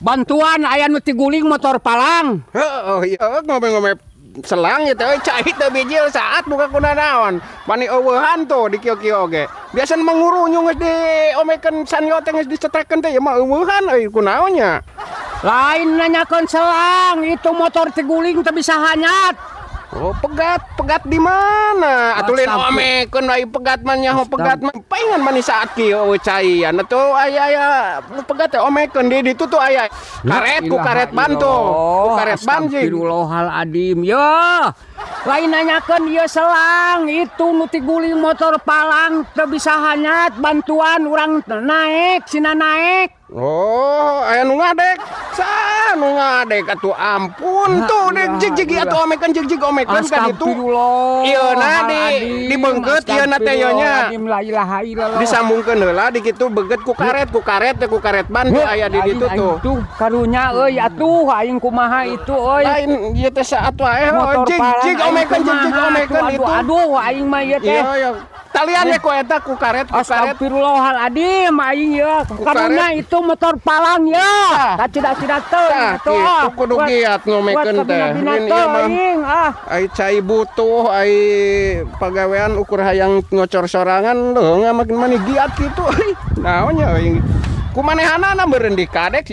Bantuan, aya nu tiguling motor palang. Heeh, ieu ngombe-ngombe selang ya teh cai teu bijil saat buka kuna naon. Mani euweuhan tuh di kieu-kieu oge. Biasa mengurunyung geus diomekeun sanyo teh, geus dicetrekeun teh, ieu mah euweuhan euy, kunaon nya. Lain nanyakeun selang, itu motor tiguling teu bisa hanyat. Oh, pegat, pegat di mana? Atuh lain Astagfirullah. Omekeun ai pegat mah nyaho pegat mah. Paingan mani saat kieu euweuh cai. Anu tuh aya aya pegat teh omekeun di ditu tuh aya. Karet ku karet ban tuh. Ku karet ban jing. Astagfirullahaladzim ya. Lain nanyakeun ieu selang, itu nu tiguling motor palang teu bisa hanyat, bantuan urang naek, sina naek. Oh, aya nu ngadek. Sa nu ngadek atuh, ampun Ya, tuh dek ilah, jig jig ilah. Atuh omekeun jig jig omekeun ka ditu. Astagfirullah. Ieu na di beungkeut ieu na teh ieu nya. La ilaha illallah. Disambungkeun heula di kitu beget ku karet teh, ku karet ban tuh aya di ditu tuh. Tuh karunya euy, atuh aing kumaha itu euy. Lain ieu teh saat wae Motor jig palang jig aing omekeun jig jig kumaha omekeun atuh, itu. Aduh, aduh aing mah ieu teh. Iya iya. Talian we ku eta ku karet ku karet. Astagfirullahaladzim aing ya. Karunya itu motor palang ya. Kacida-cida teu Tah, atuh, kitu ah. kudu giat ngomekeun Buat teh. kabina-bina Lain ieu mah. teuing, ah. Ai cai butuh, ai pagawean ukur hayang ngocor sorangan leuh makin mani giat kitu euy. Naon nya euy. Kumanehanana meureun dikadek.